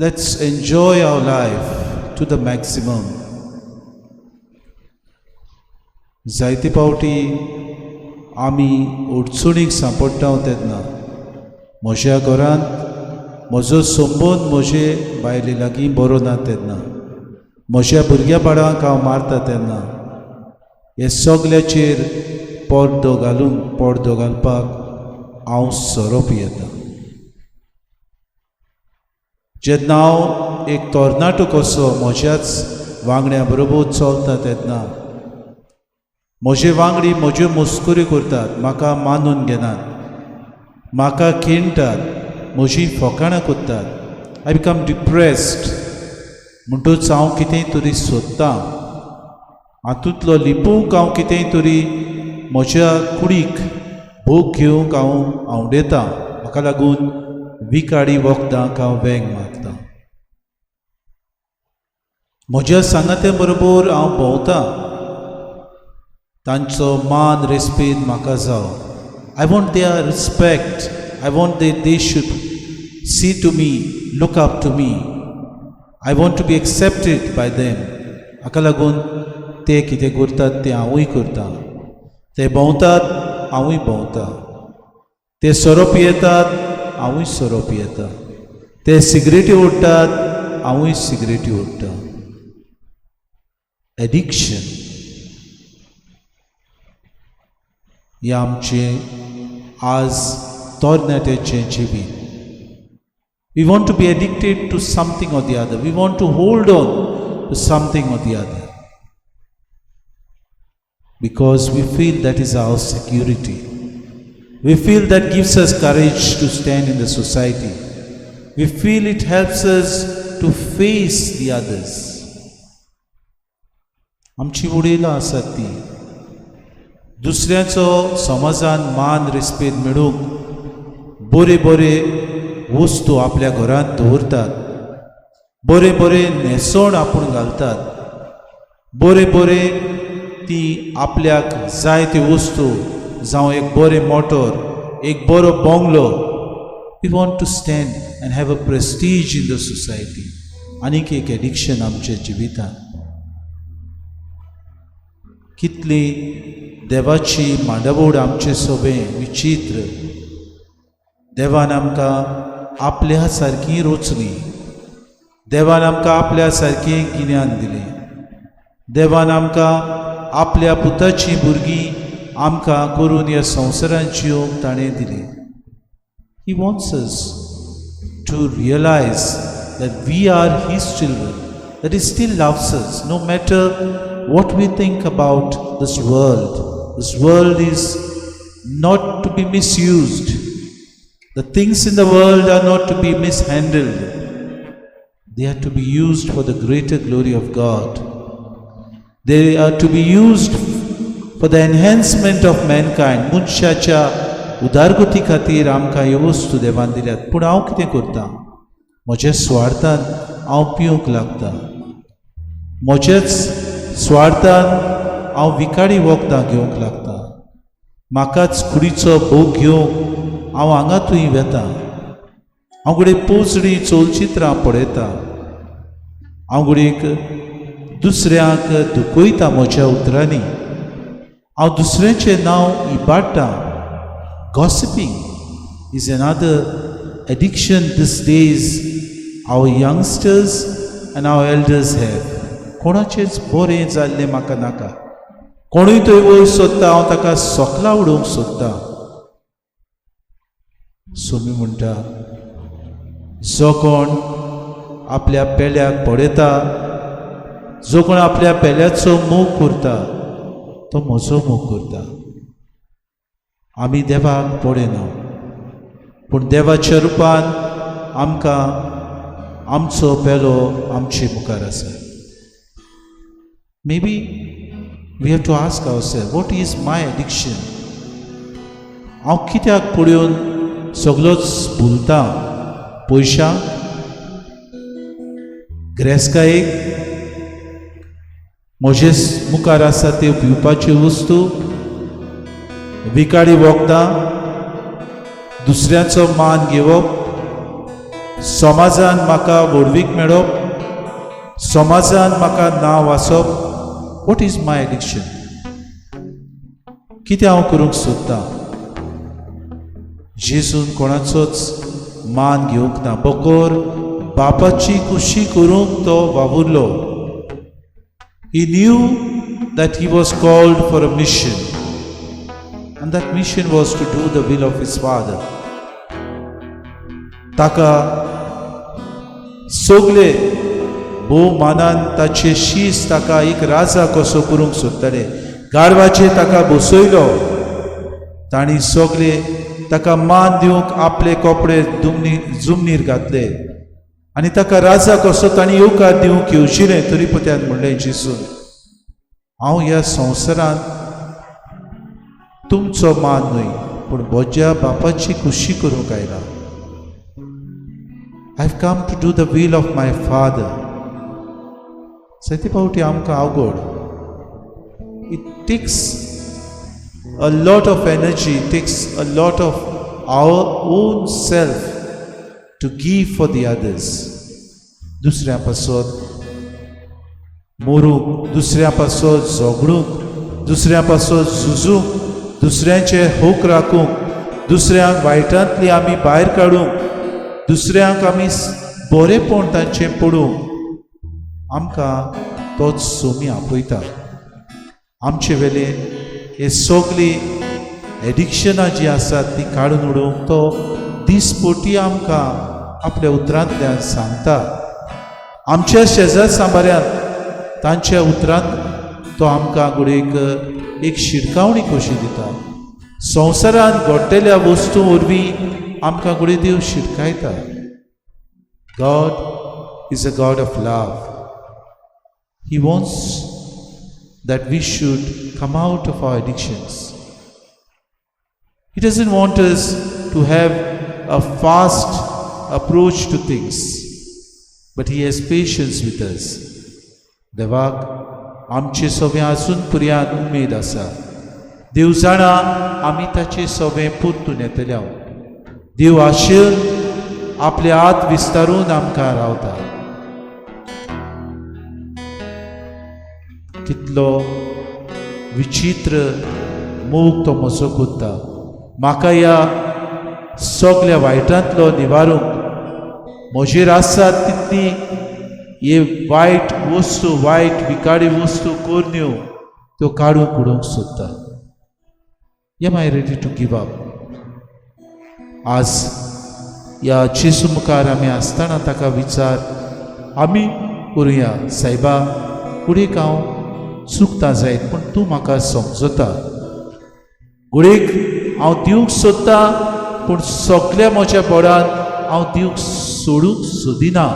Let's enjoy our life to the maximum. जायते फावटी आमी अडचणीक सांपडटा तेन्ना म्हज्या घरांत म्हजो संबंद म्हजे बायले लागीं बरो ना तेन्ना, म्हज्या भुरग्या बाळांक हांव मारता तेन्ना, हे सगल्याचेर पडदो घालूंक पडदो घालपाक हांव सोरो पियेतां. जेन्ना हांव एक तरणाटो कसो म्हज्याच वांगड्या बरोबर चलता तेन्ना म्हजे वांगडी म्हज्यो मस्कऱ्यो करतात, म्हाका मानून घेनात, म्हाका खिणटात, म्हजी फकाणां करतात. I become depressed. म्हणटूच हांव कितेंय तरी सोदतां, हातूंतलो लिपोवंक हांव कितेंय तरी म्हज्या कुडीक भोग घेवंक हांव आंवडेतां. म्हाका लागून विखाडी वखदांक हांव वेंग मारतां. म्हज्या सांगात्या बरोबर हांव भोंवतां, तांचो मान रेस्पेद म्हाका जावं. I want their respect. I want they should see to me, look up to me. I want to be accepted by them. हाका लागून ते कितें करतात तें हांवूय करतां. ते भोंवतात, हांवूय भोंवतां. ते सोरो पियेतात, हांवूय सोरो पियेतां. ते सिगरेटी ओडटात, हांवूय सिगरेटी ओडटां. एडिक्शन हें आमचें आज तरणाट्याचें जिवीत. We want to be addicted to something or the other. We want to hold on to something or the other because we feel that is our security. We feel that gives us courage to stand in the society. We feel it helps us to face the others. आमची वडिलां आसात ती दुसऱ्याचो समाजान मान respect मेळूंक बरे बरे वस्तू आपल्या घरांत दवरतात, बरे बरे न्हेसण आपूण घालतात, बरे बरे ती आपल्याक जाय त्यो वस्तू, जावं एक बरें मोटर, एक बरो bungalow. We want to stand and have a prestige in the society. आनीक एक एडिक्शन आमच्या जिवितांत. कितली देवाची मांडावळ आमचे सोबें विचित्र. देवान आमकां आपल्या सारकी रोचली, देवान आमकां आपल्या सारकें गिन्यान दिलें, देवान आमकां आपल्या पुताचीं भुरगीं आमकां करून ह्या संवसारांत जिवंक ताणें दिलें. He wants us to realize that we are His children, that He still loves us, no matter what we think about this world. This world is not to be misused. The things in the world are not to be mishandled. They are to be used for the greater glory of God. They are to be used for the enhancement of mankind. मनशाच्या उदारगती खातीर आमकां ह्यो वस्तू देवान दिल्यात. पूण हांव कितें करता? म्हज्या सुवार्थान हांव पिवंक लागता, म्हज्याच सुवार्थान हांव विखारी वखदां घेवंक लागता, म्हाकाच कुडीचो भोग घेवंक हांव हांगा थंय वेता, हांव घडये पोजडी चलचित्रां पळयता, हांव घडयेक दुसऱ्यांक दुखयता म्हज्या उतरांनी, हांव दुसऱ्याचें नांव इबाडटा. Gossiping is another addiction these days our youngsters and our elders have. कोणाचेंच बरें जाल्लें म्हाका नाका. कोणूय थंय वयर सोदता, हांव ताका सोकला उडोवंक सोदता. सोमी म्हणटा, जो कोण आपल्या पेल्याक पळयता, जो कोण आपल्या पेल्याचो मोग करता, तो म्हजो मोग करता. आमी देवाक पळयना, पूण देवाच्या रुपान आमकां आमचो पेलो आमचे मुखार आसा. Maybe we have to ask ourself, what is my addiction? हांव कित्याक पळोवन सगलोच भुलता? पयशांक, गिरेस्तकायेक, म्हजे मुखार आसा त्यो पिवपाच्यो वस्तू, विखारी वखदां, दुसऱ्याचो मान घेवप, समाजान म्हाका व्हडवीक मेळप, समाजान म्हाका नांव आसप? What is my addiction? कितें हांव करूंक सोदतां? जेजून कोणाचोच मान घेवंक ना, बकोर बापाची खुशी करूंक तो वावुरलो. He knew that he was called for a mission, and that mission was to do the will of his Father. ताका सगळे भोव मानान ताचे शीस ताका एक राजा कसो करूंक सोदताले. गारवाचेर ताका बसयलो. तांणी सगळे ताका मान दिवंक आपले कपडे दुमनी जुमनीर घातले आनी ताका राजा कसो तांणी येवकार दिवंक येवशिलें. तरी पत्यान म्हणलें जेजून, हांव ह्या संवसारांत तुमचो मान न्हय, पूण म्हज्या बापाची खुशी करूंक आयला. I have come to do the will of my Father. जायते फावटी आमकां अवघड. It takes a lot of energy, it takes a lot of our own self to give for the others. दुसऱ्या पासत मरूंक, दुसऱ्या पासत झगडूंक, दुसऱ्या पासत झुजूंक, दुसऱ्यांचे हक राखूंक, दुसऱ्यांक वायटांतली आमी भायर काडूंक, दुसऱ्यांक आमी बरेपण तांचें पडूंक आमकां तोच सोमी आपयता. आमचे वेले हे सगळीं एडिक्शनां जीं आसात ती काडून उडोवंक तो दिसपटी आमकां आपल्या उतरांतल्यान सांगता. आमच्या शेजार सांबाऱ्यान तांच्या उतरांत तो आमकां घडयेक एक शिटकावणी कशी दिता. संवसारांत घडटेल्या वस्तू वरवीं आमकां घडये देव शिटकायता. God is a God of love. He wants that we should come out of our addictions. He doesn't want us to have a fast approach to things, but He has patience with us. देवाक आमचे सवें आजून पर्यंत उमेद आसा. देव जाणा आमी ताचे सवें परतून येतले. देव आशेन आपले हात विस्तारून आमकां रावता. कितलो विचित्र मोग तो म्हजो कोत्ता. म्हाका ह्या सगल्या वायटांतलो निवारूंक म्हजेर आसा तितली हे वायट वस्तू, वायट विकाडी वस्तू करण्यो त्यो काडूंक उडोवंक सोदता. Am I ready to give up? आज ह्या जेजू मुखार आमी आसतना ताका विचार आमी करुया, सायबा, घडयेक हांव चुकता जायत, पूण तूं म्हाका समजता. घडयेक हांव दिवंक सोदता, पूण सगल्या म्हज्या बोडान हांव दिवंक सोडूंक सोदिना.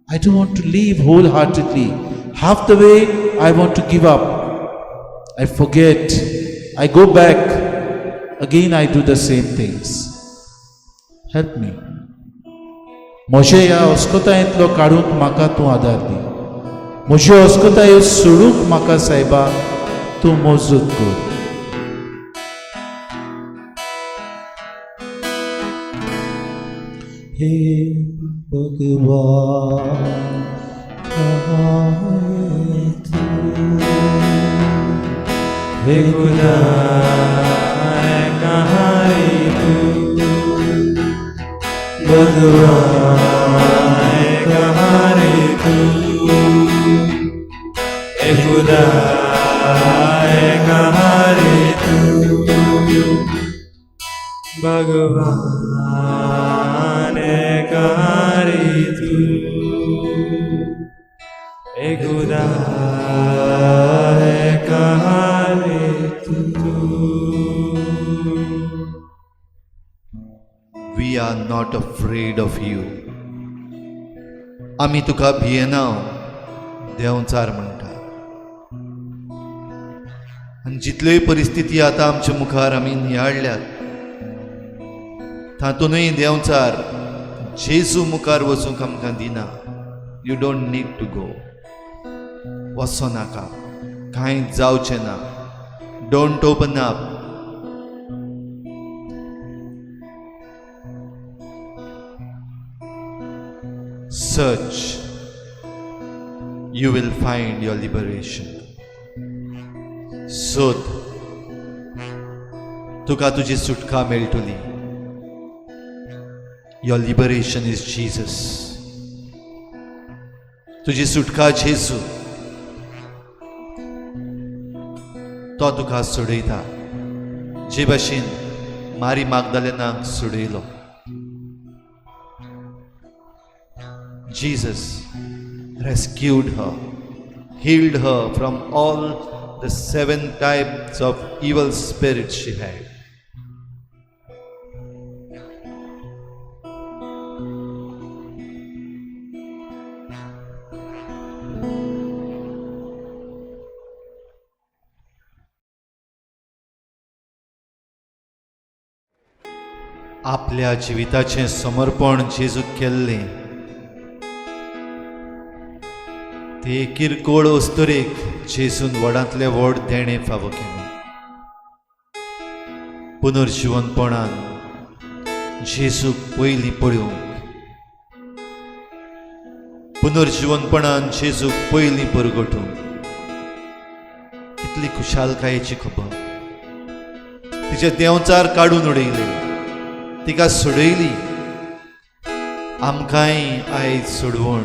I don't want to leave wholeheartedly. Half the way I want to give up. I forget. I go back. Again I do the same things. Help me. म्हजे ह्या अस्कतायेंतलो काडूंक म्हाका तूं आदार दी. म्हज्यो अस्कतायो सोडूंक म्हाका सायबा तूं मजत कर. हे भगवान, कहाँ है तू? हे खुदा, कहाँ रे तू? भगवान, कहाँ रे तू? हे खुदा, कहाँ रे तू? भगवान, कहाँ रे तू? हे खुदा, कहाँ रे तू? We are not afraid of you. आमी तुका भियेना, देंवचार म्हणटा. आनी जितल्योय परिस्थिती आतां आमच्या मुखार आमी नियाळ्ळ्यात, तातूंतय देंवचार जेजू मुखार वचूंक आमकां दिना. You don't need to go. वचो नाका, कांय जावचें ना. Don't open up. Search, you will find your liberation. सोद, तुका तुजी सुटका मेळटली. Your liberation is Jesus. तुजी सुटका जेजू. तो तुका सोडयता, जे भाशेन मारी मागदालेनाक सोडयलो. Jesus rescued her, healed her from all the seven types of evil spirits she had. आपल्या जिविताचें समर्पण जेजूक केल्लें ते किरकोळ अस्तुरेक जेजून व्हडांतलें व्हड देणें फावो केलें. पुनर्जिवनपणान जेजूक पयलीं पळोवंक, पुनर्जिवनपणान जेजूक पयलीं परगटूंक, कितली खुशालकायेची खबर. तिचे देंवचार काडून उडयले, तिका सोडयली. आमकांय आयज सोडवण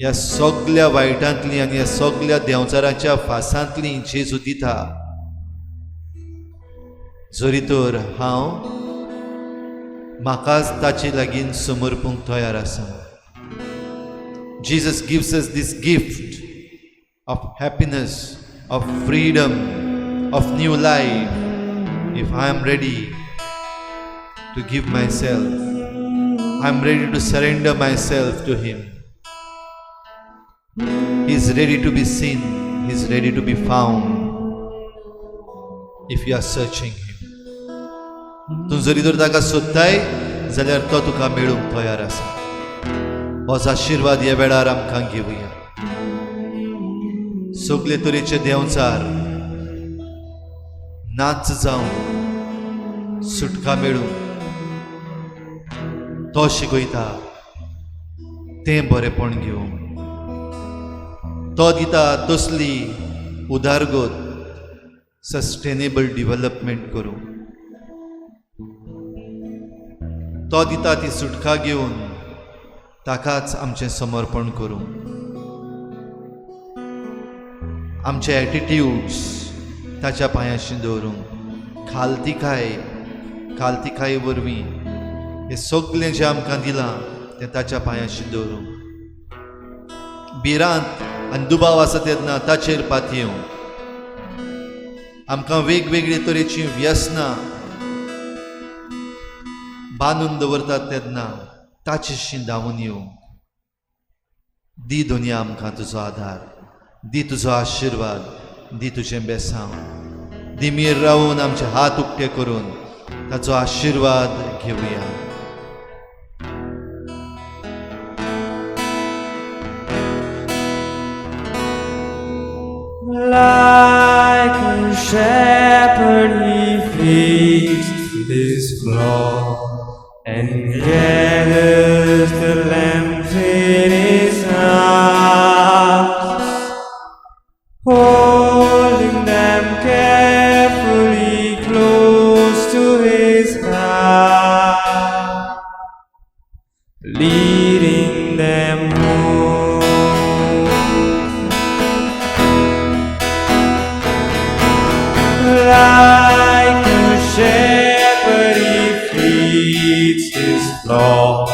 ह्या सगल्या वायटांतली आनी ह्या सगल्या देंवचाराच्या फासांतली जेजू दिता. जरी तर हांव म्हाकाच ताचे लागीं समर्पूंक तयार आसा. Jesus gives us this gift of happiness, of freedom, of new life, if I am ready to give myself. I am ready to surrender myself to Him. He is ready to be seen. He is ready to be found if you are searching Him. तूं जरी तर ताका सोदताय जाल्यार तो तुका मेळूंक तयार आसा. होच आशिर्वाद ह्या वेळार आमकां घेवया. सगले तरेचे देंवचार नाच जावन सुटका मेळूंक तो शिकयता तें बरेपण घेवंक. तो दिता तसली उदारगत, सस्टेनेबल डिवलपमेंट करूं. तो दिता ती सुटका घेवन ताकाच आमचें समर्पण करूं. आमचे एटिट्यूड्स ताच्या पांयाशी दवरूंक, खालतिकाय, खालतिकाये वरवीं हें सगळें जें आमकां दिलां तें ताच्या पांयाशी दवरूंक. भिरांत आनी दुबाव आसा तेन्ना ताचेर पातयेवंक. आमकां वेगवेगळे तरेचीं व्यसनां बांदून दवरतात तेन्ना ताचेशी धांवून येवंक. दी दोनया आमकां तुजो आदार, दी तुजो आशिर्वाद, दी तुजें बेसांव. दिमीर रावून आमचे हात उक्ते करून ताचो आशिर्वाद घेवया. Like a shepherd he feeds his flock and gathers the lambs in his arms, holding them carefully close to his heart, leading them home. Like a shepherd he feeds his flock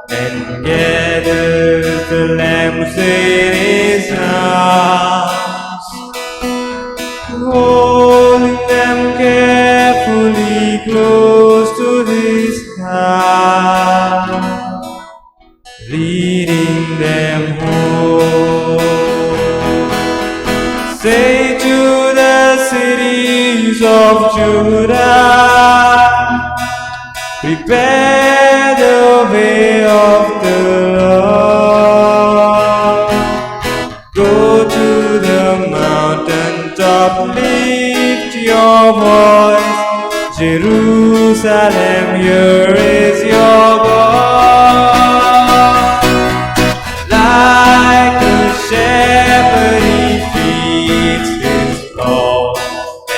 and gathers the lambs in his arms, holding them carefully close to his heart, leading them home. Say to the cities of Judah, prepare the way of the Lord. Go to the mountain top, lift your voice, Jerusalem, here is your God. Like a shepherd he feeds his flock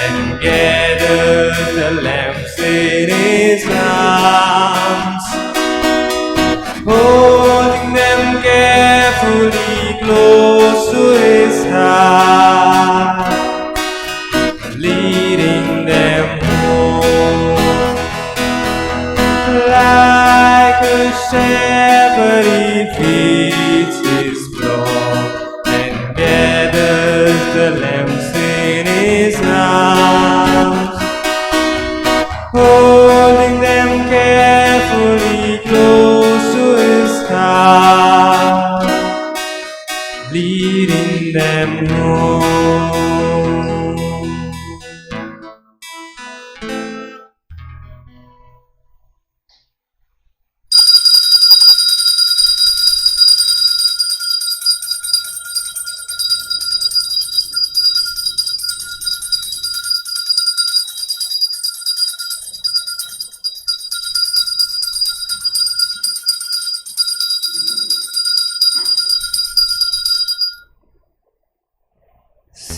and gathers the lambs in his arms, holding them carefully close to his heart, leading them home. Like a shepherd he feeds his flock and gathers the lambs in his arms, holding them carefully close to his heart, leading them home.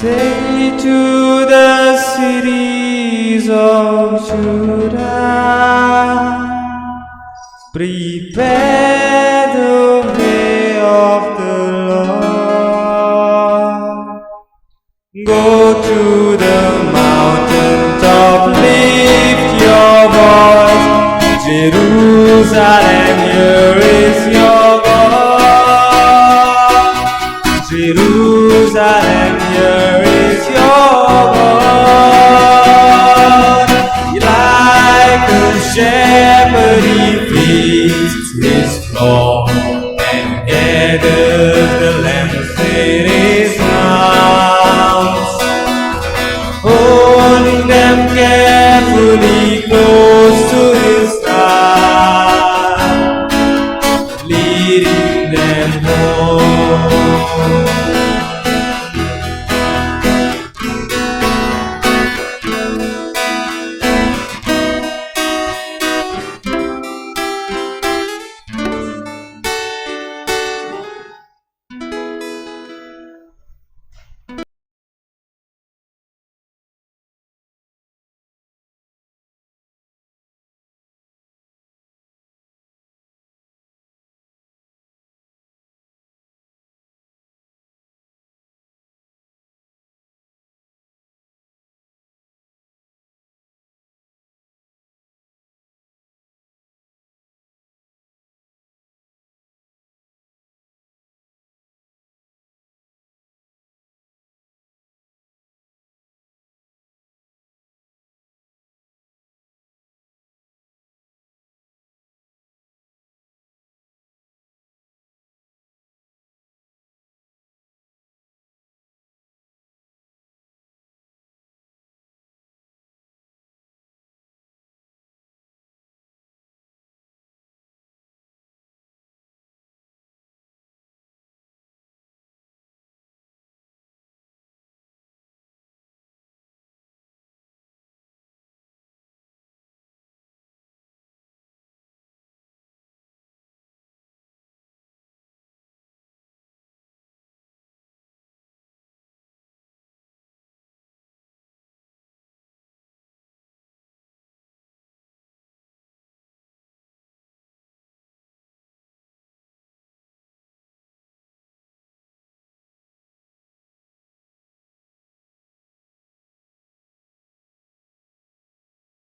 Say to the cities of Judah, prepare